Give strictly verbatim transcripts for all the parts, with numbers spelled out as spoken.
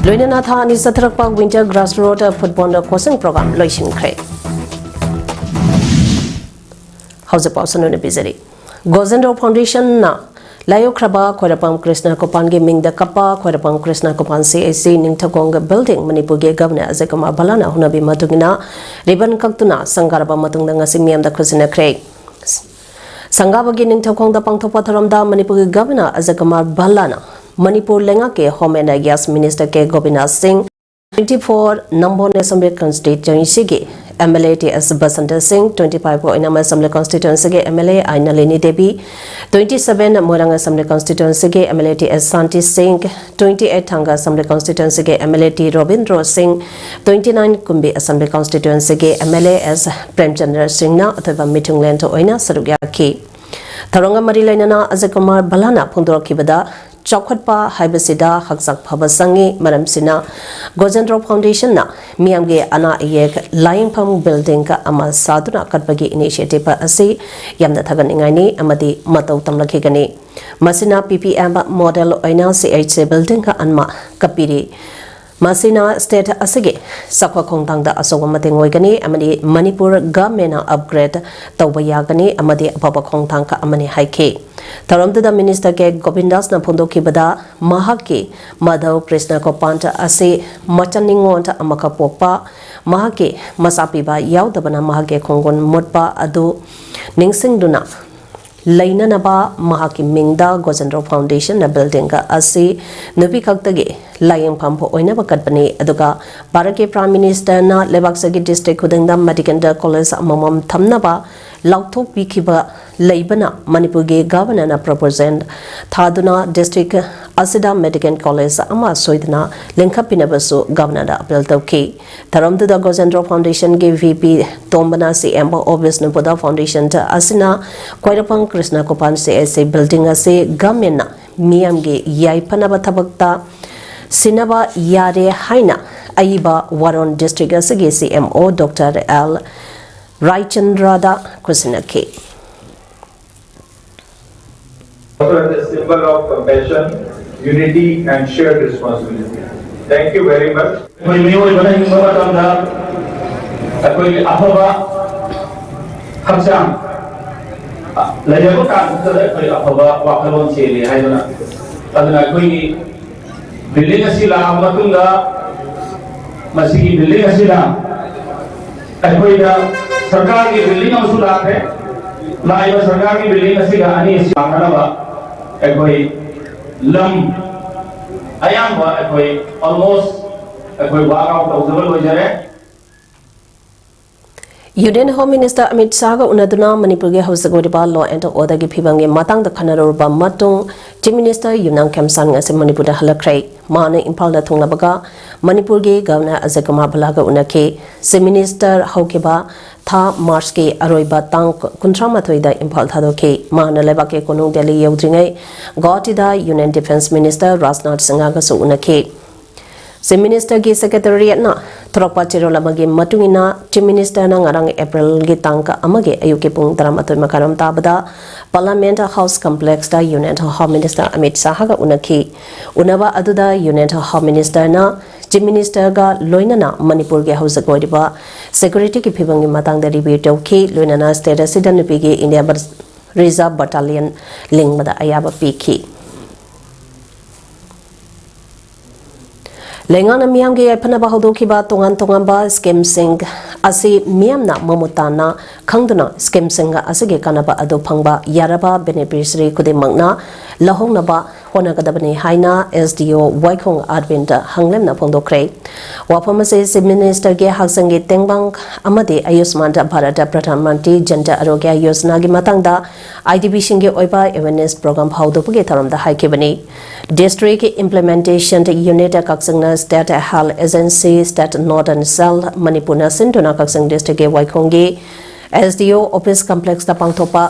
ꯂꯣꯏꯅꯅ ꯊꯥ ꯑꯅꯤ ꯆꯠꯊꯔꯛꯄ Winter Grassroot Football Coaching Program ꯂꯣꯏꯁꯤꯟꯈ꯭ꯔꯦ꯫ ꯍꯧꯖꯤꯛ ꯄꯥꯎ ꯁꯟꯗꯣꯛꯅ ꯄꯤꯖꯔꯤ꯫ ꯒꯣꯖꯦꯟꯗ꯭ꯔꯣ Foundationꯅ ꯂꯥꯏꯌꯣꯛꯈ꯭ꯔꯕ ꯈ꯭ꯋꯥꯏꯔꯥꯛꯄꯝ ꯀ꯭ꯔꯤꯁꯅ ꯀꯣꯄꯥꯟꯒꯤ ꯃꯤꯡꯗ ꯀꯞꯄ ꯈ꯭ꯋꯥꯏꯔꯥꯛꯄꯝ Krishna ꯀꯣꯄꯥꯟ C H C Ningthoukhong building ꯃꯅꯤꯄꯨꯔꯒꯤ Governor ꯑꯖꯌ ꯀꯨꯃꯥꯔ ꯚꯜꯂꯥꯅ ꯍꯧꯅꯕꯤ ꯃꯇꯨꯡ ꯏꯟꯅ ribbon ꯀꯛꯇꯨꯅ ꯁꯪꯒꯥꯔꯕ ꯃꯇꯨꯡꯗ ꯉꯁꯤ ꯃꯤꯌꯥꯝꯗ ꯈꯨꯠꯁꯤꯟꯅꯈ꯭ꯔꯦ꯫ ꯁꯪꯒꯥꯕꯒꯤ ꯅꯤꯡꯊꯧꯈꯣꯡꯗ ꯄꯥꯡꯊꯣꯛꯄ ꯊꯧꯔꯝꯗ ꯃꯅꯤꯄꯨꯔꯒꯤ Governor ꯑꯖꯌ ꯀꯨꯃꯥꯔ ꯚꯜꯂꯥꯅ ꯃꯅꯤꯄꯨꯔ ꯂꯩꯉꯥꯛꯀꯤ Home and Areas Minister ꯀꯦ ꯒꯣꯕꯤꯟꯗ ꯁꯤꯡ, twenty four Nambon Assembly Constituencyꯒꯤ M L A T S Basanta ꯁꯤꯡ, twenty five ꯑꯣꯏꯅꯥꯝ Assembly Constituencyꯒꯤ M L A I Nalini Devi, twenty seven Moirang Assembly Constituencyꯒꯤ M L A T S ꯁꯥꯟꯇꯤ ꯁꯤꯡ, twenty eight ꯊꯥꯡꯒ Assembly Constituencyꯒꯤ M L A T Robindro Singh, twenty nine ꯀꯨꯝꯕꯤ Assembly Constituencyꯒꯤ M L A S Premchandra ꯁꯤꯡꯅ ꯑꯊꯣꯏꯕ ꯃꯤꯊꯨꯡꯂꯦꯟ ꯑꯣꯏꯅ ꯁꯔꯨꯛ ꯌꯥꯈꯤ꯫ ꯊꯧꯔꯝꯒ ꯃꯔꯤ ꯂꯩꯅꯅ ꯑꯖꯌ ꯀꯨꯃꯥꯔ ꯚꯜꯂꯥꯅ ꯐꯣꯡꯗꯣꯔꯛꯈꯤꯕꯗ, ꯆꯥꯎꯈꯠꯄ ꯍꯥꯏꯕꯁꯤꯗ ꯍꯛꯆꯥꯡ ꯐꯕ ꯆꯪꯏ, ꯃꯔꯝꯁꯤꯅ ꯒꯣꯖꯦꯟꯗ꯭ꯔꯣ Foundationꯅ ꯃꯤꯌꯥꯝꯒꯤ ꯑꯅꯥ ꯑꯌꯦꯛ ꯂꯥꯌꯦꯡꯐꯝ building ꯑꯃ ꯁꯥꯗꯨꯅ ꯀꯠꯄꯒꯤ initiative ꯑꯁꯤ ꯌꯥꯝꯅ ꯊꯥꯒꯠꯅꯤꯡꯉꯥꯏꯅꯤ ꯑꯃꯗꯤ ꯃꯇꯧ ꯇꯝꯂꯛꯈꯤꯒꯅꯤ꯫ ꯃꯁꯤꯅ P P M model ꯑꯣꯏꯅ C H C building ꯑꯃ ꯀꯠꯄꯤꯔꯤ꯫ ꯃꯁꯤꯅ state ꯑꯁꯤꯒꯤ ꯆꯥꯎꯈꯠ ꯈꯣꯡꯊꯥꯡꯗ ꯑꯆꯧꯕ ꯃꯇꯦꯡ ꯑꯣꯏꯒꯅꯤ ꯑꯃꯗꯤ ꯃꯅꯤꯄꯨꯔ governmentꯅ upgrade ꯇꯧꯕ ꯌꯥꯒꯅꯤ ꯑꯃꯗꯤ ꯑꯐꯕ ꯈꯣꯡꯊꯥꯡ ꯑꯃꯅꯤ ꯍꯥꯏꯈꯤ꯫ ꯊꯧꯔꯝꯗꯨꯗ Minister ꯀꯦ ꯒꯣꯕꯤꯟꯗꯥꯁꯅ ꯐꯣꯡꯗꯣꯛꯈꯤꯕꯗ, ꯃꯍꯥꯛꯀꯤ ꯃꯙꯧ ꯀ꯭ꯔꯤꯁꯅ ꯀꯣꯄꯥꯟ ꯑꯁꯤ ꯃꯆꯟ ꯅꯤꯉꯣꯜ ꯑꯃꯈꯛ ꯄꯣꯛꯄ, ꯃꯍꯥꯛꯀꯤ ꯃꯆꯥ ꯄꯤꯕ ꯌꯥꯎꯗꯕꯅ ꯃꯍꯥꯛꯀꯤ ꯈꯣꯡꯒꯨꯟ ꯃꯨꯠꯄ ꯑꯗꯨ ꯅꯤꯡꯁꯤꯡꯗꯨꯅ ꯂꯩꯅꯅꯕ ꯃꯍꯥꯛꯀꯤ ꯃꯤꯡꯗ ꯒꯣꯖꯦꯟꯗ꯭ꯔꯣ Foundationꯅ building ꯑꯁꯤ ꯅꯨꯄꯤ ꯈꯛꯇꯒꯤ ꯂꯥꯌꯦꯡꯐꯝ ꯑꯣꯏꯅꯕ ꯀꯠꯄꯅꯤ꯫ ꯑꯗꯨꯒ ꯚꯥꯔꯠꯀꯤ Prime Ministerꯅ ꯂꯩꯕꯥꯛꯁꯤꯒꯤ district ꯈꯨꯗꯤꯡꯗ medical college ꯑꯃꯃꯝ ꯊꯝꯅꯕ ꯂꯥꯎꯊꯣꯛꯄꯤꯈꯤꯕ ꯂꯩꯕꯅ ꯃꯅꯤꯄꯨꯔꯒꯤ Governorꯅ proposal ꯊꯥꯗꯨꯅ district ꯑꯁꯤꯗ medical college ꯑꯃ ꯁꯣꯏꯗꯅ ꯂꯤꯡꯈꯠꯄꯤꯅꯕꯁꯨ Governorꯗ appeal ꯇꯧꯈꯤ꯫ ꯊꯧꯔꯝꯗꯨꯗ ꯒꯣꯖꯦꯟꯗ꯭ꯔꯣ Foundationꯒꯤ V P ꯇꯣꯝꯕꯅ C M ꯑꯣ ꯕꯤꯁꯅꯨꯄꯨꯔꯗ Foundation ꯑꯁꯤꯅ ꯈ꯭ꯋꯥꯏꯔꯥꯛꯄꯝ Krishna ꯀꯣꯄꯥꯟ C H C building ꯑꯁꯤ governmentꯅ ꯃꯤꯌꯥꯝꯒꯤ ꯌꯥꯏꯐꯅꯕ ꯊꯕꯛꯇ ꯁꯤꯟꯅꯕ ꯌꯥꯔꯦ ꯍꯥꯏꯅ ꯑꯏꯕ ꯋꯥꯔꯣꯜ district ꯑꯁꯤꯒꯤ C M O Doctor L ꯔꯥꯏꯆꯟꯗ꯭ꯔꯗ ꯈꯨꯠꯁꯤꯟꯅꯈꯤ꯫ Also as a symbol of compassion, unity and shared responsibility. Thank you very much. ꯑꯩꯈꯣꯏ ꯃꯤꯑꯣꯏꯕꯅ ꯍꯤꯡꯕ ꯃꯇꯝꯗ ꯑꯩꯈꯣꯏꯒꯤ ꯑꯐꯕ ꯍꯛꯆꯥꯡ ꯂꯩꯔꯕ ꯀꯥꯟꯗ ꯑꯩꯈꯣꯏ ꯑꯐꯕ ꯋꯥꯈꯜꯂꯣꯟ ꯆꯦꯜꯂꯤ ꯍꯥꯏꯗꯨꯅ, ꯑꯗꯨꯅ ꯑꯩꯈꯣꯏꯒꯤ building ꯑꯁꯤ ꯂꯥꯛꯑꯕ ꯃꯇꯨꯡꯗ, ꯃꯁꯤꯒꯤ building ꯑꯁꯤꯅ ꯑꯩꯈꯣꯏꯗ ꯁꯔꯀꯥꯔꯒꯤ building ꯑꯃꯁꯨ ꯂꯥꯛꯈ꯭ꯔꯦ꯫ ꯂꯥꯛꯏꯕ ꯁꯔꯀꯥꯔꯒꯤ building ꯑꯁꯤꯒ ꯑꯅꯤ ꯑꯁꯤ ꯂꯥꯛꯅꯅꯕ ꯑꯩꯈꯣꯏ ꯂꯝ ꯑꯌꯥꯝꯕ ꯑꯩꯈꯣꯏ almost ꯑꯩꯈꯣꯏ work out ꯇꯧꯖꯕ ꯂꯣꯏꯖꯔꯦ꯫ Union Home Minister Amit Shahꯒ ꯎꯅꯗꯨꯅ ꯃꯅꯤꯄꯨꯔꯒꯤ ꯍꯧꯖꯤꯛ ꯑꯣꯏꯔꯤꯕ law and orderꯒꯤ ꯐꯤꯕꯝꯒꯤ ꯃꯇꯥꯡꯗ ꯈꯟꯅꯔꯨꯔꯕ ꯃꯇꯨꯡ, Chief Minister ꯌꯨꯝꯅꯥꯝ ꯈꯦꯝꯆꯥꯟ ꯉꯁꯤ ꯃꯅꯤꯄꯨꯔꯗ ꯍꯜꯂꯛꯈ꯭ꯔꯦ꯫ ꯃꯍꯥꯛꯅ ꯏꯝꯐꯥꯜꯗ ꯊꯨꯡꯂꯕꯒ ꯃꯅꯤꯄꯨꯔꯒꯤ Governor Ajay Kumar ꯚꯜꯂꯥꯒ ꯎꯅꯈꯤ꯫ Chief Minister ꯍꯧꯈꯤꯕ ꯊꯥ ꯃꯥꯔꯆꯀꯤ ꯑꯔꯣꯏꯕ ꯇꯥꯡ ꯀꯨꯟꯊ꯭ꯔꯥ ꯃꯥꯊꯣꯏꯗ ꯏꯝꯐꯥꯜ ꯊꯥꯗꯣꯛꯈꯤ꯫ ꯃꯍꯥꯛꯅ ꯂꯩꯕꯥꯛꯀꯤ ꯀꯣꯅꯨꯡ Delhi ꯌꯧꯗ꯭ꯔꯤꯉꯩ ꯒꯧꯍꯥꯇꯤꯗ Union Defence Minister Rajnath ꯁꯤꯡꯍꯒꯁꯨ ꯎꯅꯈꯤ꯫ Chief Ministerꯒꯤ Secretariatꯅ ꯊꯣꯔꯛꯄ ꯆꯦꯔꯣꯜ ꯑꯃꯒꯤ ꯃꯇꯨꯡ ꯏꯟꯅ, Chief Ministerꯅ ꯉꯔꯥꯡ Aprilꯒꯤ ꯇꯥꯡ ꯑꯃꯒꯤ ꯑꯌꯨꯛꯀꯤ ꯄꯨꯡ ꯇꯔꯥꯃꯥꯊꯣꯏ ꯃꯈꯥꯏꯔꯣꯝ ꯇꯥꯕꯗ Parliament House Complexꯇ Union Home Minister Amit Shahꯒ ꯎꯅꯈꯤ꯫ ꯎꯅꯕ ꯑꯗꯨꯗ Union Home Ministerꯅ Chief Ministerꯒ ꯂꯣꯏꯅꯅ ꯃꯅꯤꯄꯨꯔꯒꯤ ꯍꯧꯖꯤꯛ ꯑꯣꯏꯔꯤꯕ securityꯒꯤ ꯐꯤꯕꯝꯒꯤ ꯃꯇꯥꯡꯗ review ꯇꯧꯈꯤ꯫ ꯂꯣꯏꯅꯅ state ꯑꯁꯤꯗ ꯅꯨꯄꯤꯒꯤ Indian Reserve Battalion ꯂꯤꯡꯕꯗ ꯑꯌꯥꯕ ꯄꯤꯈꯤ꯫ ꯂꯩꯉꯥꯛꯅ ꯃꯤꯌꯥꯝꯒꯤ ꯌꯥꯏꯐꯅꯕ ꯍꯧꯗꯣꯛꯈꯤꯕ ꯇꯣꯉꯥꯟ ꯇꯣꯉꯥꯟꯕ schemeꯁꯤꯡ ꯑꯁꯤ ꯃꯤꯌꯥꯝꯅ ꯃꯃꯨꯠ ꯇꯥꯅ ꯈꯪꯗꯨꯅ schemeꯁꯤꯡ ꯑꯁꯤꯒꯤ ꯀꯥꯟꯅꯕ ꯑꯗꯨ ꯐꯪꯕ ꯌꯥꯔꯕ beneficiary ꯈꯨꯗꯤꯡꯃꯛꯅ ꯂꯧꯍꯧꯅꯕ ꯍꯣꯠꯅꯒꯗꯕꯅꯤ ꯍꯥꯏꯅ SDO ꯋꯥꯏꯈꯣꯡ ꯑꯔꯕꯤꯟꯗ ꯍꯪꯂꯦꯝꯅ ꯐꯣꯡꯗꯣꯛꯈ꯭ꯔꯦ꯫ ꯋꯥꯐꯝ ꯑꯁꯤ Chief Ministerꯒꯤ ꯍꯛꯁꯦꯜꯒꯤ ꯇꯦꯡꯕꯥꯡ ꯑꯃꯗꯤ ꯑꯌꯨꯁꯃꯥꯟ ꯚꯥꯔꯠ ꯄ꯭ꯔꯙꯥꯟ ꯃꯟꯇ꯭ꯔꯤ ꯖꯟ ꯑꯔꯣꯒ꯭ꯌ ꯌꯣꯖꯅꯥꯒꯤ ꯃꯇꯥꯡꯗ IDPꯁꯤꯡꯒꯤ ꯑꯣꯏꯕ awareness program ꯍꯧꯗꯣꯛꯄꯒꯤ ꯊꯧꯔꯝꯗ ꯍꯥꯏꯈꯤꯕꯅꯤ꯫ District Implementation Unit ꯀꯛꯆꯤꯡꯅ State Health Agency, State North and South ꯃꯅꯤꯄꯨꯔꯅ ꯁꯤꯟꯗꯨꯅ ꯀꯛꯆꯤꯡ districtꯀꯤ ꯋꯥꯏꯈꯣꯡꯒꯤ SDO office complexꯇ ꯄꯥꯡꯊꯣꯛꯄ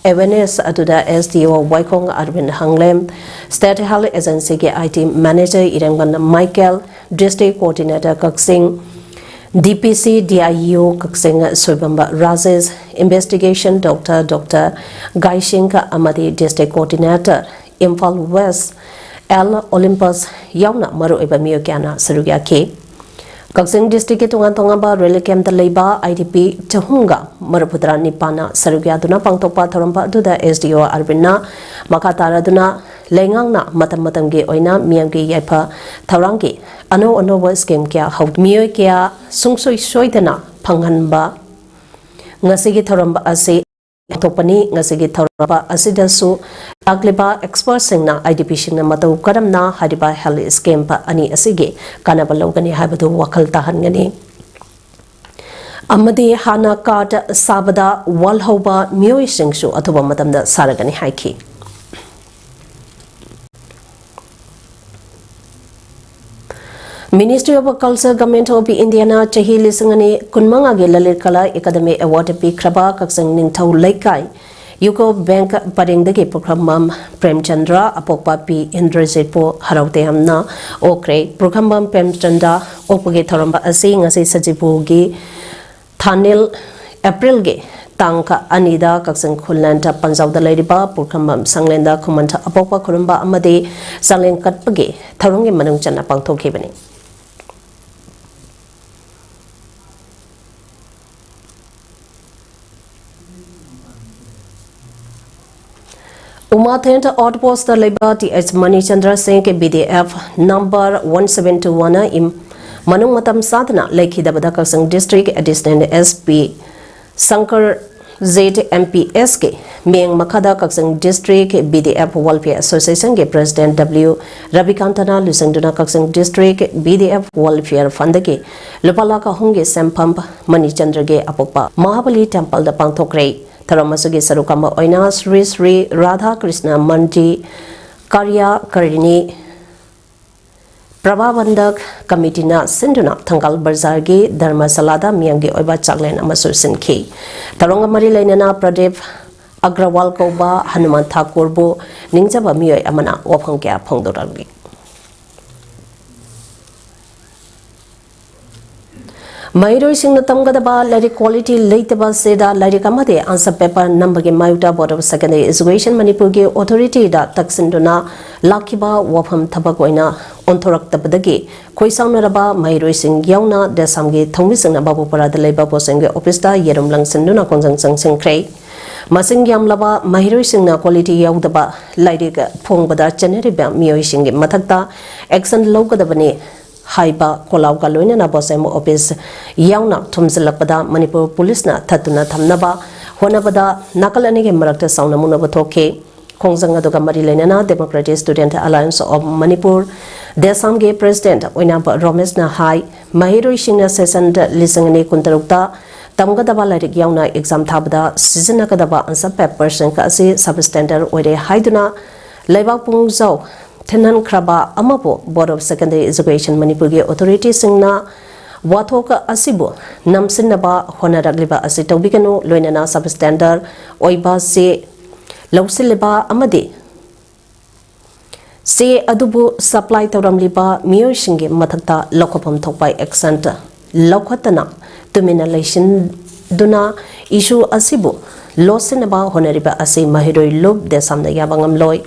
awareness ꯑꯗꯨꯗ SDO Waikhong Arbin Hanglem, State Health Agencyꯒꯤ IT Manager Irengbam Michael, District Coordinator Kakching, DPC DIU Kakching ꯁꯣꯏꯕꯝꯕ ꯔꯥꯖꯦꯁ, Investigation Doctor Doctor ꯒꯥꯏꯁꯤꯡ ꯑꯃꯗꯤ District Coordinator Imphal West L ꯑꯣꯂꯤꯝꯄꯁ ꯌꯥꯎꯅ ꯃꯔꯨꯑꯣꯏꯕ ꯃꯤꯑꯣꯏ ꯀꯌꯥꯅ ꯁꯔꯨꯛ ꯌꯥꯈꯤ꯫ ꯀꯛꯆꯤꯡ ꯗꯤꯁꯇ꯭ꯔꯤꯛꯀꯤ ꯇꯣꯉꯥꯟ ꯇꯣꯉꯥꯟꯕ ꯔꯤꯂꯤꯐ ꯀꯦꯝꯞꯇ ꯂꯩꯕ ꯑꯥꯏ ꯗꯤ ꯄꯤ ꯆꯍꯨꯝꯒ ꯃꯔꯤꯐꯨꯇꯔꯥ ꯅꯤꯄꯥꯟꯅ ꯁꯔꯨꯛ ꯌꯥꯗꯨꯅ ꯄꯥꯡꯊꯣꯛꯄ ꯊꯧꯔꯝ ꯑꯗꯨꯗ ꯑꯦꯁ ꯗꯤ ꯑꯣ ꯑꯔꯕꯤꯟꯅ ꯃꯈꯥ ꯇꯥꯔꯗꯨꯅ ꯂꯩꯉꯥꯛꯅ ꯃꯇꯝ ꯃꯇꯝꯒꯤ ꯑꯣꯏꯅ ꯃꯤꯌꯥꯝꯒꯤ ꯌꯥꯏꯐ ꯊꯧꯔꯥꯡꯒꯤ ꯑꯅꯧ ꯑꯅꯧꯕ ꯁ꯭ꯀꯤꯝ ꯀꯌꯥ ꯍꯧ-, ꯃꯤꯑꯣꯏ ꯀꯌꯥ ꯁꯨꯡꯁꯣꯏ ꯁꯣꯏꯗꯅ ꯐꯪꯍꯟꯕ ꯉꯁꯤꯒꯤ ꯊꯧꯔꯝ ꯑꯁꯤ ꯄꯥꯡꯊꯣꯛꯄꯅꯤ꯫ ꯉꯁꯤꯒꯤ ꯊꯧꯔꯝ ꯑꯁꯤꯗꯁꯨ ꯂꯥꯛꯂꯤꯕ ꯑꯦꯛꯁꯄꯔꯠꯁꯤꯡꯅ ꯑꯥꯏ ꯗꯤ ꯄꯤꯁꯤꯡꯅ ꯃꯇꯧ ꯀꯔꯝꯅ ꯍꯥꯏꯔꯤꯕ ꯍꯦꯜꯊ ꯁ꯭ꯀꯤꯝ ꯑꯅꯤ ꯑꯁꯤꯒꯤ ꯀꯥꯟꯅꯕ ꯂꯧꯒꯅꯤ ꯍꯥꯏꯕꯗꯨ ꯋꯥꯈꯜ ꯇꯥꯍꯟꯒꯅꯤ꯫ ꯑꯃꯗꯤ ꯍꯥꯟꯅ ꯀꯥꯔꯗ ꯁꯥꯕꯗ ꯋꯥꯜꯍꯧꯕ ꯃꯤꯑꯣꯏꯁꯤꯡꯁꯨ ꯑꯊꯨꯕ ꯃꯇꯝꯗ ꯁꯥꯔꯒꯅꯤ ꯍꯥꯏꯈꯤ꯫ Ministry of Culture, Government of India ꯅ ꯆꯍꯤ ꯂꯤꯁꯤꯡ ꯑꯅꯤ ꯀꯨꯟꯃꯉꯥꯒꯤ ꯂꯂꯤꯠ ꯀꯂꯥ ꯑꯦꯀꯥꯗꯃꯤ ꯑꯦꯋꯥꯔꯗ ꯄꯤꯈ꯭ꯔꯕ ꯀꯛꯆꯤꯡ ꯅꯤꯡꯊꯧ ꯂꯩꯀꯥꯏ ꯌꯨꯀꯣ ꯕꯦꯡꯛ ꯄꯔꯦꯡꯗꯒꯤ ꯄꯨꯈ꯭ꯔꯝꯕꯝ ꯄ꯭ꯔꯦꯝꯆꯟꯗ꯭ꯔ, ꯑꯄꯣꯛꯄ ꯄꯤ ꯏꯟꯗ꯭ꯔꯖꯤꯠꯄꯨ ꯍꯔꯥꯎ ꯇꯌꯥꯝꯅ ꯑꯣꯛꯈ꯭ꯔꯦ꯫ ꯄꯨꯈ꯭ꯔꯝꯕꯝ ꯄ꯭ꯔꯦꯝꯆꯟꯗ꯭ꯔ ꯑꯣꯛꯄꯒꯤ ꯊꯧꯔꯝ ꯑꯁꯤ ꯉꯁꯤ ꯁꯖꯤꯕꯨꯒꯤ ꯊꯥꯅꯤꯜ ꯑꯦꯄ꯭ꯔꯤꯜꯒꯤ ꯇꯥꯡ ꯑꯅꯤꯗ ꯀꯛꯆꯤꯡ ꯈꯨꯜꯂꯦꯟ ꯄꯟꯖꯥꯎꯗ ꯂꯩꯔꯤꯕ ꯄꯨꯈ꯭ꯔꯝꯕꯝ ꯁꯪꯂꯦꯟꯗ ꯈꯨꯃꯟ ꯑꯄꯣꯛꯄ ꯈꯨꯔꯨꯝꯕ ꯑꯃꯗꯤ ꯆꯥꯛꯂꯦꯟ ꯀꯠꯄꯒꯤ ꯊꯧꯔꯝꯒꯤ ꯃꯅꯨꯡ ꯆꯟꯅ ꯄꯥꯡꯊꯣꯛꯈꯤꯕꯅꯤ꯫ ꯎꯃꯥꯊꯦꯟ ꯑꯥꯎꯠꯄꯣꯁꯇ ꯂꯩꯕ T H Manichandra Singh B D F number one seven two ꯋꯥꯟꯅ ꯏꯝ-, ꯃꯅꯨꯡ ꯃꯇꯝ ꯆꯥꯗꯅ ꯂꯩꯈꯤꯗꯕꯗ Kakching district additional S P Shankar Z M P ꯑꯦꯁꯀꯤ ꯃꯤꯠꯌꯦꯡ ꯃꯈꯥꯗ Kakching district B D F welfare ꯑꯦꯁꯣꯁꯤꯌꯦꯁꯟꯒꯤ ꯄ꯭ꯔꯦꯁꯤꯗꯦꯟꯠ ꯗꯕ꯭ꯂꯤꯎ ꯔꯕꯤꯀꯥꯟꯇꯅ ꯂꯨꯆꯤꯡꯗꯨꯅ Kakching district B D F welfare ꯐꯟꯗꯒꯤ ꯂꯨꯄꯥ ꯂꯥꯈ ꯑꯍꯨꯝꯒꯤ ꯁꯦꯟꯐꯝ ꯃꯅꯤꯆꯟꯗ꯭ꯔꯒꯤ ꯑꯄꯣꯛꯄ ꯃꯍꯥꯕꯂꯤ ꯇꯦꯝꯄꯜꯗ ꯄꯥꯡꯊꯣꯛꯈ꯭ꯔꯦ꯫ ꯊꯧꯔꯝ ꯑꯁꯤꯒꯤ ꯁꯔꯨꯛ ꯑꯃ ꯑꯣꯏꯅ ꯁ꯭ꯔꯤ ꯁ꯭ꯔꯤ ꯔꯥꯙꯥ ꯀ꯭ꯔꯤꯁꯅ ꯃꯟꯗꯤ ꯀꯥꯔꯤꯌꯥꯀꯔꯤꯅꯤ ꯄ꯭ꯔꯚꯥꯕꯟꯙꯛ ꯀꯃꯤꯇꯤꯅ ꯁꯤꯟꯗꯨꯅ ꯊꯪꯒꯥꯜ ꯕꯖꯥꯔꯒꯤ ꯙꯔꯃꯁꯥꯂꯥꯗ ꯃꯤꯌꯥꯝꯒꯤ ꯑꯣꯏꯕ ꯆꯥꯛꯂꯦꯟ ꯑꯃꯁꯨ ꯁꯤꯟꯈꯤ꯫ ꯊꯧꯔꯝꯒ ꯃꯔꯤ ꯂꯩꯅꯅ ꯄ꯭ꯔꯗꯤꯞ ꯑꯒ꯭ꯔꯋꯥꯜ ꯀꯧꯕ ꯍꯅꯨꯃꯥꯟ ꯊꯥꯀꯨꯔꯕꯨ ꯅꯤꯡꯖꯕ ꯃꯤꯑꯣꯏ ꯑꯃꯅ ꯋꯥꯐꯝ ꯀꯌꯥ ꯐꯣꯡꯗꯣꯔꯛꯂꯤ꯫ ꯃꯍꯩꯔꯣꯏꯁꯤꯡꯅ ꯇꯝꯒꯗꯕ ꯂꯥꯏꯔꯤꯛ quality ꯂꯩꯇꯕ ꯑꯁꯤꯗ ꯂꯥꯏꯔꯤꯛ ꯑꯃꯗꯤ answer paper ꯅꯝꯕꯒꯤ ꯃꯥꯌꯣꯛꯇ Board of Secondary Education ꯃꯅꯤꯄꯨꯔꯒꯤ authority ꯗ ꯇꯛꯁꯤꯟꯗꯨꯅ ꯂꯥꯛꯈꯤꯕ ꯋꯥꯐꯝ ꯊꯕꯛ ꯑꯣꯏꯅ ꯑꯣꯟꯊꯣꯔꯛꯇꯕꯗꯒꯤ ꯈꯣꯏꯁꯥꯎꯅꯔꯕ ꯃꯍꯩꯔꯣꯏꯁꯤꯡ ꯌꯥꯎꯅ ꯗꯦꯁꯥꯝꯒꯤ ꯊꯧꯃꯤꯁꯤꯡꯅ ꯕꯥꯕꯨꯄꯥꯔꯥꯗ ꯂꯩꯕ ꯕꯣꯁꯦꯝꯒꯤ office ꯇ ꯌꯦꯔꯨꯝ ꯂꯪꯁꯤꯟꯗꯨꯅ ꯈꯣꯡꯖꯪ ꯆꯪꯁꯤꯟꯈ꯭ꯔꯦ꯫ ꯃꯁꯤꯡ ꯌꯥꯝꯂꯕ ꯃꯍꯩꯔꯣꯏꯁꯤꯡꯅ quality ꯌꯥꯎꯗꯕ ꯂꯥꯏꯔꯤꯛ ꯐꯣꯡꯕꯗ ꯆꯠꯅꯔꯤꯕ ꯃꯤꯑꯣꯏꯁꯤꯡꯒꯤ ꯃꯊꯛꯇ action ꯂꯧꯒꯗꯕꯅꯤ ꯍꯥꯏꯕ ꯈꯣꯜꯂꯥꯎꯒ ꯂꯣꯏꯅꯅ ꯕꯣꯁꯦꯝ office ꯌꯥꯎꯅ ꯊꯨꯝꯖꯤꯜꯂꯛꯄꯗ ꯃꯅꯤꯄꯨꯔ ꯄꯨꯂꯤꯁꯅ ꯊꯠꯇꯨꯅ ꯊꯝꯅꯕ ꯍꯣꯠꯅꯕꯗ ꯅꯥꯀꯜ ꯑꯅꯤꯒꯤ ꯃꯔꯛꯇ ꯆꯥꯎꯅ ꯃꯨꯛꯅꯕ ꯊꯣꯛꯈꯤ꯫ ꯈꯣꯡꯖꯪ ꯑꯗꯨꯒ ꯃꯔꯤ ꯂꯩꯅꯅ Democratic Student Alliance of Manipur, ꯗꯦꯁꯥꯝꯒꯤ president ꯑꯣꯏꯅꯥꯝꯕ ꯔꯣꯃꯦꯁꯅ ꯍꯥꯏ, ꯃꯍꯩꯔꯣꯏꯁꯤꯡꯅ session ꯂꯤꯁꯤꯡ ꯑꯅꯤ ꯀꯨꯟꯇꯔꯨꯛꯇ ꯇꯝꯒꯗꯕ ꯂꯥꯏꯔꯤꯛ ꯌꯥꯎꯅ exam ꯊꯥꯕꯗ ꯁꯤꯖꯤꯟꯅꯒꯗꯕ answer paperꯁꯤꯡ ꯑꯁꯤ substandard ꯑꯣꯏꯔꯦ ꯍꯥꯏꯗꯨꯅ ꯂꯩꯕꯥꯛ ꯄꯨꯡꯖꯥꯎ ꯊꯤꯟꯍꯟꯈ꯭ꯔꯕ ꯑꯃꯕꯨ Board of Secondary Education ꯃꯅꯤꯄꯨꯔꯒꯤ authorityꯁꯤꯡꯅ ꯋꯥꯊꯣꯛ ꯑꯁꯤꯕꯨ ꯅꯝꯁꯤꯟꯅꯕ ꯍꯣꯠꯅꯔꯛꯂꯤꯕ ꯑꯁꯤ ꯇꯧꯕꯤꯒꯅꯨ, ꯂꯣꯏꯅꯅ substandard ꯑꯣꯏꯕ ꯆꯦ ꯂꯧꯁꯤꯜꯂꯤꯕ ꯑꯃꯗꯤ ꯆꯦ ꯑꯗꯨꯕꯨ supply ꯇꯧꯔꯝꯂꯤꯕ ꯃꯤꯑꯣꯏꯁꯤꯡꯒꯤ ꯃꯊꯛꯇ ꯂꯧꯈꯠꯐꯝ ꯊꯣꯛꯄ action ꯂꯧꯈꯠꯇꯅ ꯇꯨꯃꯤꯟꯅ ꯂꯩꯁꯤꯟꯗꯨꯅ issue ꯑꯁꯤꯕꯨ ꯂꯣꯠꯁꯤꯟꯅꯕ ꯍꯣꯠꯅꯔꯤꯕ ꯑꯁꯤ ꯃꯍꯩꯔꯣꯏ ꯂꯨꯞ ꯗꯦꯁꯥꯝꯅ ꯌꯥꯕ ꯉꯝꯂꯣꯏ꯫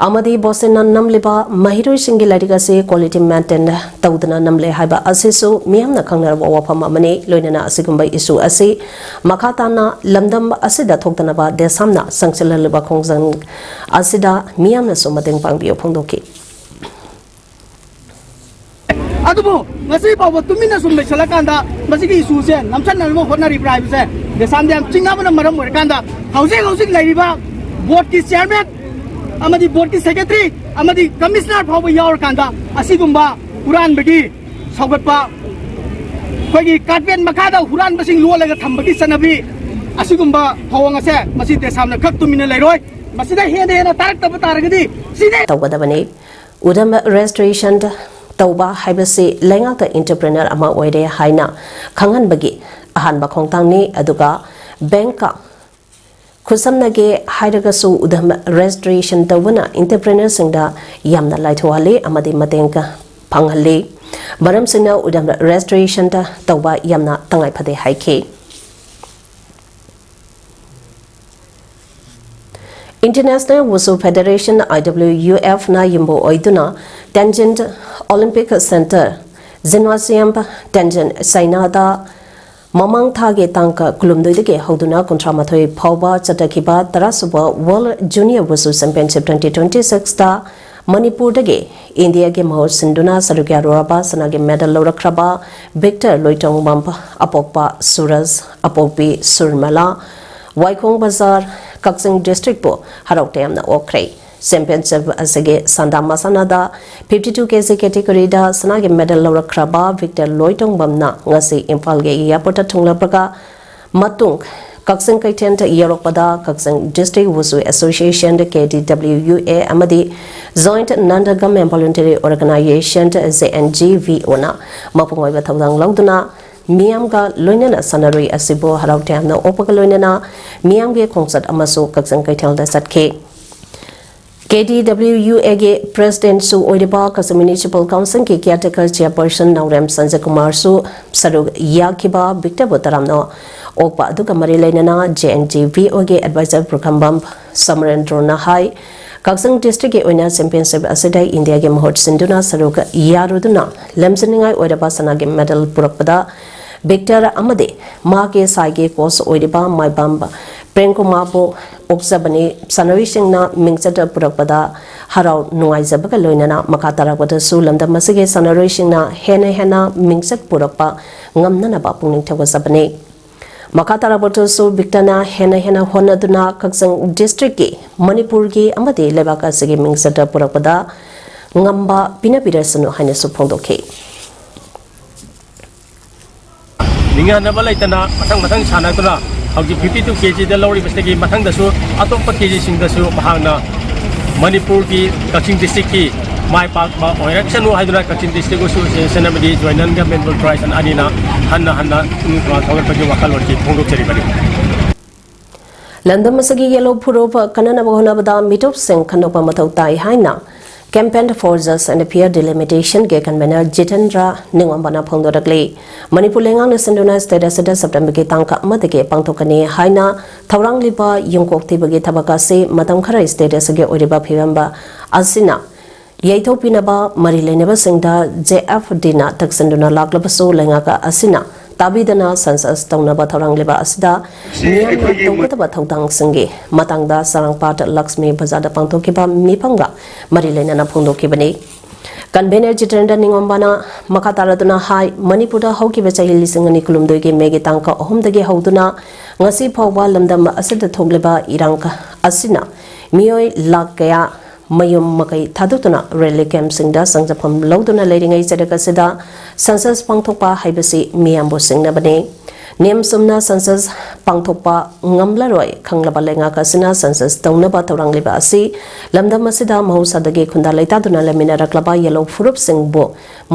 ꯑꯃꯗꯤ ꯕꯣꯁꯦꯝꯅ ꯅꯝꯂꯤꯕ ꯃꯍꯩꯔꯣꯏꯁꯤꯡꯒꯤ ꯂꯥꯏꯔꯤꯛ ꯑꯁꯤ quality maintain ꯇꯧꯗꯅ ꯅꯝꯂꯦ ꯍꯥꯏꯕ ꯑꯁꯤꯁꯨ ꯃꯤꯌꯥꯝꯅ ꯈꯪꯅꯔꯕ ꯋꯥꯐꯝ ꯑꯃꯅꯤ꯫ ꯂꯣꯏꯅꯅ ꯑꯁꯤꯒꯨꯝꯕ issue ꯑꯁꯤ ꯃꯈꯥ ꯇꯥꯅ ꯂꯝꯗꯝ ꯑꯁꯤꯗ ꯊꯣꯛꯇꯅꯕ ꯗꯦꯁꯥꯝꯅ ꯆꯪꯁꯤꯜꯍꯜꯂꯤꯕ ꯈꯣꯡꯖꯪ ꯑꯁꯤꯗ ꯃꯤꯌꯥꯝꯅꯁꯨ ꯃꯇꯦꯡ ꯄꯥꯡꯕꯤꯌꯨ ꯐꯣꯡꯗꯣꯛꯈꯤ꯫ ꯑꯗꯨꯕꯨ ꯉꯁꯤ ꯐꯥꯎꯕ ꯇꯨꯃꯤꯟꯅ ꯁꯨꯝ ꯂꯩꯁꯜꯂꯀꯥꯟꯗ ꯃꯁꯤꯒꯤ issueꯁꯦ ꯅꯝꯁꯟꯅꯅꯕ ꯍꯣꯠꯅꯔꯤꯕ꯭ꯔꯥ ꯍꯥꯏꯕꯁꯦ ꯗꯦꯁꯥꯝꯗ ꯌꯥꯝ ꯆꯤꯡꯅꯕꯅ ꯃꯔꯝ ꯑꯣꯏꯔꯀꯥꯟꯗ ꯍꯧꯖꯤꯛ ꯍꯧꯖꯤꯛ ꯂꯩꯔꯤꯕ boardꯀꯤ chairman ꯑꯃꯗꯤ boardꯀꯤ secretary ꯑꯃꯗꯤ commissioner ꯐꯥꯎꯕ ꯌꯥꯎꯔꯀꯥꯟꯗ ꯑꯁꯤꯒꯨꯝꯕ ꯍꯨꯔꯥꯟꯕꯒꯤ ꯁꯧꯒꯠꯄ ꯑꯩꯈꯣꯏꯒꯤ carpet ꯃꯈꯥꯗ ꯍꯨꯔꯥꯟꯕꯁꯤꯡ ꯂꯣꯜꯂꯒ ꯊꯝꯕꯒꯤ ꯆꯠꯅꯕꯤ ꯑꯁꯤꯒꯨꯝꯕ ꯊꯧꯑꯣꯡ ꯑꯁꯦ ꯃꯁꯤ ꯗꯦꯁꯥꯝꯅ ꯈꯛ ꯇꯨꯃꯤꯟꯅ ꯂꯩꯔꯣꯏ꯫ ꯃꯁꯤꯗ ꯍꯦꯟꯅ ꯍꯦꯟꯅ ꯇꯥꯔꯛꯇꯕ ꯇꯥꯔꯒꯗꯤ ꯁꯤꯗ ꯇꯧꯒꯗꯕꯅꯤ꯫ ꯎꯙꯝ registration ꯇꯧꯕ ꯍꯥꯏꯕꯁꯤ ꯂꯩꯉꯥꯛꯇ entrepreneur ꯑꯃ ꯑꯣꯏꯔꯦ ꯍꯥꯏꯅ ꯈꯪꯍꯟꯕꯒꯤ ꯑꯍꯥꯟꯕ ꯈꯣꯡꯊꯥꯡꯅꯤ꯫ ꯑꯗꯨꯒ bankꯀ ꯈꯨꯠꯁꯝꯅꯒꯦ ꯍꯥꯏꯔꯒꯁꯨ ꯎꯙꯝ registration ꯇꯧꯕꯅ entrepreneurꯁꯤꯡꯗ ꯌꯥꯝꯅ ꯂꯥꯏꯊꯣꯛꯍꯜꯂꯤ ꯑꯃꯗꯤ ꯃꯇꯦꯡ ꯐꯪꯍꯜꯂꯤ꯫ ꯃꯔꯝꯁꯤꯡꯅ ꯎꯗꯝ ꯔꯦꯁꯇ꯭ꯔꯤꯌꯦꯁꯟꯗ ꯇꯧꯕ ꯌꯥꯝꯅ ꯇꯉꯥꯏ ꯐꯗꯦ ꯍꯥꯏꯈꯤ꯫ International Wushu Federation, I W U F ꯅ ꯌꯨꯝꯕꯨ ꯑꯣꯏꯗꯨꯅ Tianjin Olympic Center, Gymnasium Tianjin, ꯆꯥꯏꯅꯥꯗ ꯃꯃꯥꯡ ꯊꯥꯒꯤ ꯇꯥꯡ ꯀꯨꯟꯍꯨꯝꯗꯣꯏꯗꯒꯤ ꯍꯧꯗꯨꯅ ꯀꯨꯟꯊ꯭ꯔꯥ ꯃꯥꯊꯣꯏ ꯐꯥꯎꯕ ꯆꯠꯊꯈꯤꯕ ꯇꯔꯥꯁꯨꯕ World Junior Wushu Championship twenty twenty-six ꯇ ꯃꯅꯤꯄꯨꯔꯗꯒꯤ ꯏꯟꯗꯤꯌꯥꯒꯤ ꯃꯍꯨꯠ ꯁꯤꯟꯗꯨꯅ ꯁꯔꯨꯛ ꯌꯥꯔꯨꯔꯕ ꯁꯅꯥꯒꯤ ꯃꯦꯗꯜ ꯂꯧꯔꯛꯈ꯭ꯔꯕ ꯚꯤꯛꯇꯔ ꯂꯣꯏꯇꯣꯡꯕꯝ, ꯑꯄꯣꯛꯄ ꯁꯨꯔꯖ, ꯑꯄꯣꯛꯄꯤ ꯁꯨꯔꯃꯂꯥ, ꯋꯥꯏꯈꯣꯡ ꯕꯖꯥꯔ, ꯀꯛꯆꯤꯡ ꯗꯤꯁꯇ꯭ꯔꯤꯛꯄꯨ ꯍꯔꯥꯎ ꯇꯌꯥꯝꯅ ꯑꯣꯛꯈ꯭ꯔꯦ꯫ ꯆꯦꯝꯄꯤꯌꯟꯁꯤꯞ ꯑꯁꯤꯒꯤ ꯁꯟꯗꯥ ꯃꯁꯥꯟꯅꯗ fifty two K G category ꯗ ꯁꯅꯥꯒꯤ ꯃꯦꯗꯜ ꯂꯧꯔꯛꯈ꯭ꯔꯕ ꯚꯤꯛꯇꯔ ꯂꯣꯏꯇꯣꯡꯕꯝꯅ ꯉꯁꯤ ꯏꯝꯐꯥꯜꯒꯤ ꯑꯦꯌꯥꯔꯄꯣꯔꯠꯇ ꯊꯨꯡꯂꯛꯄꯒ ꯃꯇꯨꯡ ꯀꯛꯆꯤꯡ ꯀꯩꯊꯦꯜꯗ ꯌꯧꯔꯛꯄꯗ ꯀꯛꯆꯤꯡ District Wushu Association, K D W U A, ꯑꯃꯗꯤ Joint Non Government Voluntary Organization, J N G V O, ꯅ ꯃꯄꯨꯡ ꯑꯣꯏꯕ ꯊꯧꯗꯥꯡ ꯂꯧꯗꯨꯅ ꯃꯤꯌꯥꯝꯒ ꯂꯣꯏꯅꯅ ꯁꯥꯟꯅꯔꯣꯏ ꯑꯁꯤꯕꯨ ꯍꯔꯥꯎ ꯇꯌꯥꯝꯅ ꯑꯣꯛꯄꯒ ꯂꯣꯏꯅꯅ ꯃꯤꯌꯥꯝꯒꯤ ꯈꯣꯡꯆꯠ ꯑꯃꯁꯨ ꯀꯛꯆꯤꯡ ꯀꯩꯊꯦꯜꯗ ꯆꯠꯈꯤ꯫ K D W U A ꯒꯤ President ꯁꯨ ꯑꯣꯏꯔꯤꯕ ꯀꯛꯆꯤꯡ Municipal Council ꯒꯤ Caretaker Chairperson ꯅꯥꯎꯔꯦꯝ ꯁꯟꯖꯌꯀꯨꯃꯥꯔꯁꯨ ꯁꯔꯨꯛ ꯌꯥꯈꯤꯕ ꯚꯤꯛꯇꯔꯕꯨ ꯇꯔꯥꯝꯅ ꯑꯣꯛꯄ ꯑꯗꯨꯒ ꯃꯔꯤ ꯂꯩꯅꯅ J N G V O ꯒꯤ Advisor ꯄꯨꯈ꯭ꯔꯝꯕꯝ ꯁꯃꯔꯦꯟꯗ꯭ꯔꯣꯅ ꯍꯥꯏ, ꯀꯛꯆꯤꯡ ꯗꯤꯁꯇ꯭ꯔꯤꯛꯀꯤ ꯑꯣꯏꯅ ꯆꯦꯝꯄꯤꯌꯟꯁꯤꯞ ꯑꯁꯤꯗ ꯏꯟꯗꯤꯌꯥꯒꯤ ꯃꯍꯨꯠ ꯁꯤꯟꯗꯨꯅ ꯁꯔꯨꯛ ꯌꯥꯔꯨꯗꯨꯅ ꯂꯝꯖꯤꯡꯅꯤꯡꯉꯥꯏ ꯑꯣꯏꯔꯕ ꯁꯅꯥꯒꯤ ꯃꯦꯗꯜ ꯄꯨꯔꯛꯄꯗ ꯚꯤꯛꯇꯔ ꯑꯃꯗꯤ ꯃꯍꯥꯛꯀꯤ ꯁꯥꯏꯒꯤ ꯀꯣꯆ ꯑꯣꯏꯔꯤꯕ ꯃꯥꯏꯕꯝ ꯄ꯭ꯔꯦꯝꯀꯨꯃꯥꯔꯕꯨ ꯑꯣꯛꯆꯕꯅꯤ꯫ ꯁꯥꯟꯅꯔꯣꯏꯁꯤꯡꯅ ꯃꯤꯡꯆꯠ ꯄꯨꯔꯛꯄꯗ ꯍꯔꯥꯎ ꯅꯨꯡꯉꯥꯏꯖꯕꯒ ꯂꯣꯏꯅꯅ ꯃꯈꯥ ꯇꯥꯔꯛꯄꯗꯁꯨ ꯂꯝꯗꯝ ꯑꯁꯤꯒꯤ ꯁꯥꯟꯅꯔꯣꯏꯁꯤꯡꯅ ꯍꯦꯟꯅ ꯍꯦꯟꯅ ꯃꯤꯡꯆꯠ ꯄꯨꯔꯛꯄ ꯉꯝꯅꯅꯕ ꯄꯨꯛꯅꯤꯡ ꯊꯧꯒꯠꯆꯕꯅꯤ꯫ ꯃꯈꯥ ꯇꯥꯔꯛꯄꯗꯁꯨ ꯚꯤꯛꯇꯔꯅ ꯍꯦꯟꯅ ꯍꯦꯟꯅ ꯍꯣꯠꯅꯗꯨꯅ ꯀꯛꯆꯤꯡ ꯗꯤꯁꯇ꯭ꯔꯤꯛꯀꯤ, ꯃꯅꯤꯄꯨꯔꯒꯤ ꯑꯃꯗꯤ ꯂꯩꯕꯥꯛ ꯑꯁꯤꯒꯤ ꯃꯤꯡꯆꯠ ꯄꯨꯔꯛꯄꯗ ꯉꯝꯕ ꯄꯤꯅꯕꯤꯔꯁꯅꯨ ꯍꯥꯏꯅꯁꯨ ꯐꯣꯡꯗꯣꯛꯈꯤ꯫ ꯅꯤꯡꯍꯟꯅꯕ ꯂꯩꯇꯅ ꯃꯊꯪ ꯃꯊꯪ ꯁꯥꯟꯅꯗꯨꯅ ꯍꯧꯖꯤꯛ fifty two K G ꯗ ꯂꯧꯔꯤꯕꯁꯤꯗꯒꯤ ꯃꯊꯪꯗꯁꯨ ꯑꯇꯣꯞꯄ K G ꯁꯤꯡꯗꯁꯨ ꯃꯍꯥꯛꯅ ꯃꯅꯤꯄꯨꯔꯒꯤ ꯀꯛꯆꯤꯡ ꯗꯤꯁꯇ꯭ꯔꯤꯛꯀꯤ ꯃꯥꯏ ꯄꯥꯛꯄ ꯑꯣꯏꯔꯛꯁꯅꯨ ꯍꯥꯏꯗꯨꯅ ꯀꯛꯆꯤꯡ ꯗꯤꯁꯇ꯭ꯔꯤꯛ ꯋꯨꯁꯨ ꯑꯦꯁꯣꯁꯤꯌꯦꯁꯟ ꯑꯃꯗꯤ ꯖꯣꯏꯟ ꯅꯟ ꯒꯚꯔꯟꯃꯦꯟꯇꯦꯜ ꯐꯦꯗꯔꯦꯁꯟ ꯑꯅꯤꯅ ꯍꯟꯅ ꯍꯟꯅ ꯄꯨꯛꯅꯤꯡ ꯊꯧꯒꯠꯄꯒꯤ ꯋꯥꯈꯜꯂꯣꯟꯁꯤ ꯐꯣꯡꯗꯣꯛꯆꯔꯤꯕꯅꯤ꯫ ꯂꯝꯗꯝ ꯑꯁꯤꯒꯤ ꯌꯦꯜꯍꯧ ꯐꯨꯔꯨꯞ ꯀꯟꯅꯅꯕ ꯍꯣꯠꯅꯕꯗ ꯃꯤꯇꯣꯞꯁꯤꯡ ꯈꯟꯗꯣꯛꯄ ꯃꯊꯧ ꯇꯥꯏ ꯍꯥꯏꯅ Campaign for Just and Fair Delimitation ꯒꯤ convener ꯖꯤꯇꯦꯟꯗ꯭ꯔ ꯅꯤꯡꯉꯣꯝꯕꯅ ꯐꯣꯡꯗꯣꯔꯛꯂꯤ꯫ ꯃꯅꯤꯄꯨꯔ ꯂꯩꯉꯥꯛꯅ ꯁꯤꯟꯗꯨꯅ state ꯑꯁꯤꯗ September ꯒꯤ ꯇꯥꯡ ꯑꯃꯗꯒꯤ ꯄꯥꯡꯊꯣꯛꯀꯅꯤ ꯍꯥꯏꯅ ꯊꯧꯔꯥꯡꯂꯤꯕ ꯌꯨꯝꯀꯣꯛ ꯊꯤꯕꯒꯤ ꯊꯕꯛ ꯑꯁꯤ ꯃꯇꯝ ꯈꯔ state ꯑꯁꯤꯒꯤ ꯑꯣꯏꯔꯤꯕ ꯐꯤꯕꯝ ꯑꯁꯤꯅ ꯌꯩꯊꯣꯛꯄꯤꯅꯕ ꯃꯔꯤ ꯂꯩꯅꯕꯁꯤꯡꯗ J F D ꯅ ꯇꯛꯁꯤꯟꯗꯨꯅ ꯂꯥꯛꯂꯕꯁꯨ, ꯂꯩꯉꯥꯛ ꯑꯁꯤꯅ ꯇꯥꯕꯤꯗꯅ census ꯇꯧꯅꯕ ꯊꯧꯔꯥꯡꯂꯤꯕ ꯑꯁꯤꯗ ꯁꯤ ꯃꯤꯌꯥꯝꯅ ꯑꯩꯈꯣꯏꯒꯤ ꯇꯧꯒꯗꯕ ꯊꯧꯗꯥꯡꯁꯤꯡꯒꯤ ꯃꯇꯥꯡꯗ ꯆꯥꯔꯥꯡꯄꯥꯠ ꯂꯛꯁꯃꯤ ꯕꯖꯥꯔꯗ ꯄꯥꯡꯊꯣꯛꯈꯤꯕ ꯃꯤꯐꯝꯒ ꯃꯔꯤ ꯂꯩꯅꯅ ꯐꯣꯡꯗꯣꯛꯈꯤꯕꯅꯤ꯫ Convener ꯖꯤꯇꯦꯟꯗ꯭ꯔ ꯅꯤꯡꯉꯣꯝꯕꯅ ꯃꯈꯥ ꯇꯥꯔꯗꯨꯅ ꯍꯥꯏ, ꯃꯅꯤꯄꯨꯔꯗ ꯍꯧꯈꯤꯕ ꯆꯍꯤ ꯂꯤꯁꯤꯡ ꯑꯅꯤ ꯀꯨꯟꯍꯨꯝꯗꯣꯏꯒꯤ May ꯒꯤ ꯇꯥꯡ ꯑꯍꯨꯝꯗꯒꯤ ꯍꯧꯗꯨꯅ ꯉꯁꯤ ꯐꯥꯎꯕ ꯂꯝꯗꯝ ꯑꯁꯤꯗ ꯊꯣꯛꯂꯤꯕ ꯏꯔꯥꯡ ꯑꯁꯤꯅ ꯃꯤꯑꯣꯏ ꯂꯥꯈ ꯀꯌꯥ ꯃꯌꯨꯝ ꯃꯀꯩ ꯊꯥꯗꯣꯛꯇꯨꯅ relief camp ꯁꯤꯡꯗ ꯆꯪꯖꯐꯝ ꯂꯧꯗꯨꯅ ꯂꯩꯔꯤꯉꯩ ꯆꯔꯛ ꯑꯁꯤꯗ census ꯄꯥꯡꯊꯣꯛꯄ ꯍꯥꯏꯕꯁꯤ ꯃꯤꯌꯥꯝꯕꯨ ꯁꯤꯡꯅꯕꯅꯤ꯫ ꯅꯤꯌꯝ ꯆꯨꯝꯅ census ꯄꯥꯡꯊꯣꯛꯄ ꯉꯝꯂꯔꯣꯏ ꯈꯪꯂꯕ ꯂꯩꯉꯥꯛ ꯑꯁꯤꯅ census ꯇꯧꯅꯕ ꯊꯧꯔꯥꯡꯂꯤꯕ ꯑꯁꯤ ꯂꯝꯗꯝ ꯑꯁꯤꯗ ꯃꯍꯧꯁꯥꯗꯒꯤ ꯈꯨꯟꯗꯥ ꯂꯩꯇꯥꯗꯨꯅ ꯂꯩꯃꯤꯟꯅꯔꯛꯂꯕ ꯌꯦꯜꯍꯧ ꯐꯨꯔꯨꯞꯁꯤꯡꯕꯨ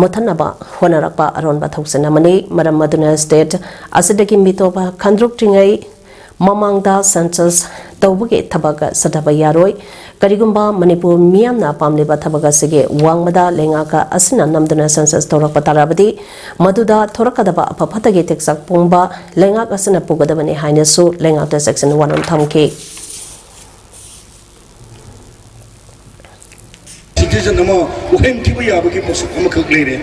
ꯃꯨꯠꯊꯠꯅꯕ ꯍꯣꯠꯅꯔꯛꯄ ꯑꯔꯣꯟꯕ ꯊꯧꯁꯤꯟ ꯑꯃꯅꯤ꯫ ꯃꯔꯝ ꯑꯗꯨꯅ state ꯑꯁꯤꯗꯒꯤ ꯃꯤꯇꯣꯞ ꯈꯟꯗꯣꯛꯇ꯭ꯔꯤꯉꯩ ꯃꯃꯥꯡꯗ census ꯇꯧꯕꯒꯤ ꯊꯕꯛ ꯆꯠꯊꯕ ꯌꯥꯔꯣꯏ꯫ ꯀꯔꯤꯒꯨꯝꯕ ꯃꯅꯤꯄꯨꯔ ꯃꯤꯌꯥꯝꯅ ꯄꯥꯝꯂꯤꯕ ꯊꯕꯛ ꯑꯁꯤꯒꯤ ꯋꯥꯡꯃꯗ ꯂꯩꯉꯥꯛ ꯑꯁꯤꯅ ꯅꯝꯗꯨꯅ census ꯇꯧꯔꯛꯄ ꯇꯥꯔꯕꯗꯤ, ꯃꯗꯨꯗ ꯊꯣꯔꯛꯀꯗꯕ ꯑꯐ ꯐꯠꯇꯒꯤ ꯇꯦꯛꯆꯥꯛ ꯄꯨꯝꯕ ꯂꯩꯉꯥꯛ ꯑꯁꯤꯅ ꯄꯨꯒꯗꯕꯅꯤ ꯍꯥꯏꯅꯁꯨ ꯂꯩꯉꯥꯛꯇ ꯆꯦꯛꯁꯤꯟ ꯋꯥꯔꯣꯜ ꯊꯝꯈꯤ꯫ Citizen ꯑꯃ ꯋꯥꯍꯦꯡ ꯊꯤꯕ ꯌꯥꯕꯒꯤ ꯄꯣꯠꯁꯛ ꯑꯃꯈꯛ ꯂꯩꯔꯦ꯫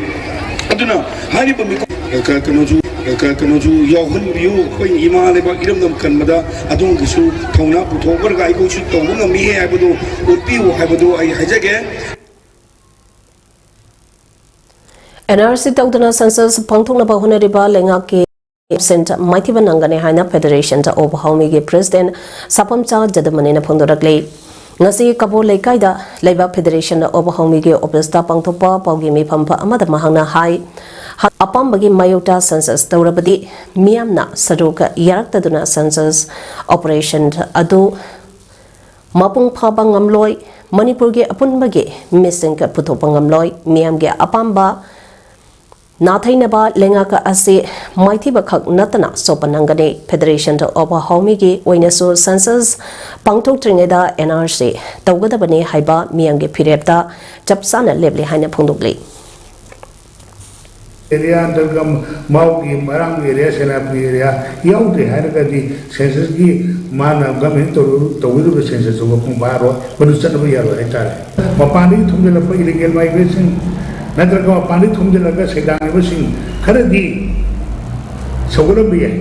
ꯑꯗꯨꯅ ꯍꯥꯏꯔꯤꯕ ꯃꯤꯀꯨꯞ, ꯀ-, ꯀꯩꯅꯣꯁꯨ, ꯀ-, ꯀꯩꯅꯣꯁꯨ ꯌꯥꯎꯍꯟꯕꯤꯌꯨ꯫ ꯑꯩꯈꯣꯏ ꯏꯃꯥ ꯂꯩꯕꯥꯛ ꯏꯔꯝꯗꯝ ꯀꯟꯕꯗ ꯑꯗꯣꯝꯒꯤꯁꯨ ꯊꯧꯅꯥ ꯄꯨꯊꯣꯛꯂꯒ ꯑꯩꯈꯣꯏꯁꯨ ꯇꯧꯕ ꯉꯝꯃꯤ ꯍꯥꯏꯕꯗꯨ ꯎꯠꯄꯤꯌꯨ ꯍꯥꯏꯕꯗꯨ ꯑꯩ ꯍꯥꯏꯖꯒꯦ꯫ N R C ꯇꯧꯗꯅ census ꯄꯥꯡꯊꯣꯛꯅꯕ ꯍꯣꯠꯅꯔꯤꯕ ꯂꯩꯉꯥꯛꯀꯤ absent ꯃꯥꯏꯊꯤꯕ ꯅꯪꯒꯅꯤ ꯍꯥꯏꯅ Federation of Haomige President ꯁꯥꯄꯝꯆꯥ ꯖꯗꯃꯅꯤꯅ ꯐꯣꯡꯗꯣꯔꯛꯂꯤ꯫ ꯉꯁꯤ ꯀꯕꯣ ꯂꯩꯀꯥꯏꯗ ꯂꯩꯕ Federation of Haomige office ꯇ ꯄꯥꯡꯊꯣꯛꯄ ꯄꯥꯎꯒꯤ ꯃꯤꯐꯝ ꯑꯃꯗ ꯃꯍꯥꯛꯅ ꯍꯥꯏ, ꯑꯄꯥꯝꯕꯒꯤ ꯃꯥꯌꯣꯛꯇ census ꯇꯧꯔꯕꯗꯤ ꯃꯤꯌꯥꯝꯅ ꯁꯔꯨꯛ ꯌꯥꯔꯛꯇꯗꯨꯅ census operation ꯑꯗꯨ ꯃꯄꯨꯡ ꯐꯥꯕ ꯉꯝꯂꯣꯏ, ꯃꯅꯤꯄꯨꯔꯒꯤ ꯑꯄꯨꯟꯕꯒꯤ ꯃꯤꯁꯤꯡ ꯄꯨꯊꯣꯛꯄ ꯉꯝꯂꯣꯏ, ꯃꯤꯌꯥꯝꯒꯤ ꯑꯄꯥꯝꯕ ꯅꯥꯊꯩꯅꯕ ꯂꯩꯉꯥꯛ ꯑꯁꯤ ꯃꯥꯏꯊꯤꯕ ꯈꯛ ꯅꯠꯇꯅ ꯁꯣꯛꯄ ꯅꯪꯒꯅꯤ꯫ Federation of Haomige ꯑꯣꯏꯅꯁꯨ census ꯄꯥꯡꯊꯣꯛꯇ꯭ꯔꯤꯉꯩꯗ N R C ꯇꯧꯒꯗꯕꯅꯤ ꯍꯥꯏꯕ ꯃꯤꯌꯥꯝꯒꯤ ꯐꯤꯔꯦꯞꯇ ꯆꯞ ꯆꯥꯅ ꯂꯦꯞꯂꯤ ꯍꯥꯏꯅ ꯐꯣꯡꯗꯣꯛꯂꯤ꯫ ꯑꯦꯔꯤꯌꯥ ꯅꯠꯇ꯭ꯔꯒ ꯃꯥꯎꯒꯤ ꯃꯔꯥꯡꯒꯤ ꯑꯦꯔꯤꯌꯥ, ꯁꯦꯅꯥꯄꯇꯤ ꯑꯦꯔꯤꯌꯥ ꯌꯥꯎꯗ꯭ꯔꯦ ꯍꯥꯏꯔꯒꯗꯤ ꯁꯦꯟꯁꯁꯀꯤ ꯃꯥꯅ ꯒꯃꯦꯟ ꯇꯧꯔꯨ-, ꯇꯧꯒꯗꯧꯔꯤꯕ ꯁꯦꯟꯁꯁꯇꯨ ꯃꯄꯨꯡ ꯐꯥꯔꯣꯏ, ꯃꯗꯨ ꯆꯠꯅꯕ ꯌꯥꯔꯣꯏ ꯍꯥꯏꯇꯥꯔꯦ꯫ ꯃꯄꯥꯟꯗꯒꯤ ꯊꯣꯝꯖꯤꯜꯂꯛꯄ ꯏꯂꯤꯒꯦꯜ ꯃꯥꯏꯒ꯭ꯔꯦꯟꯁꯤꯡ ꯅꯠꯇ꯭ꯔꯒ ꯃꯄꯥꯟꯗꯒꯤ ꯊꯣꯝꯖꯤꯜꯂꯒ ꯁꯩꯗꯥꯡꯂꯤꯕꯁꯤꯡ ꯈꯔꯗꯤ ꯁꯧꯒꯠꯂꯝꯕ ꯌꯥꯏ꯫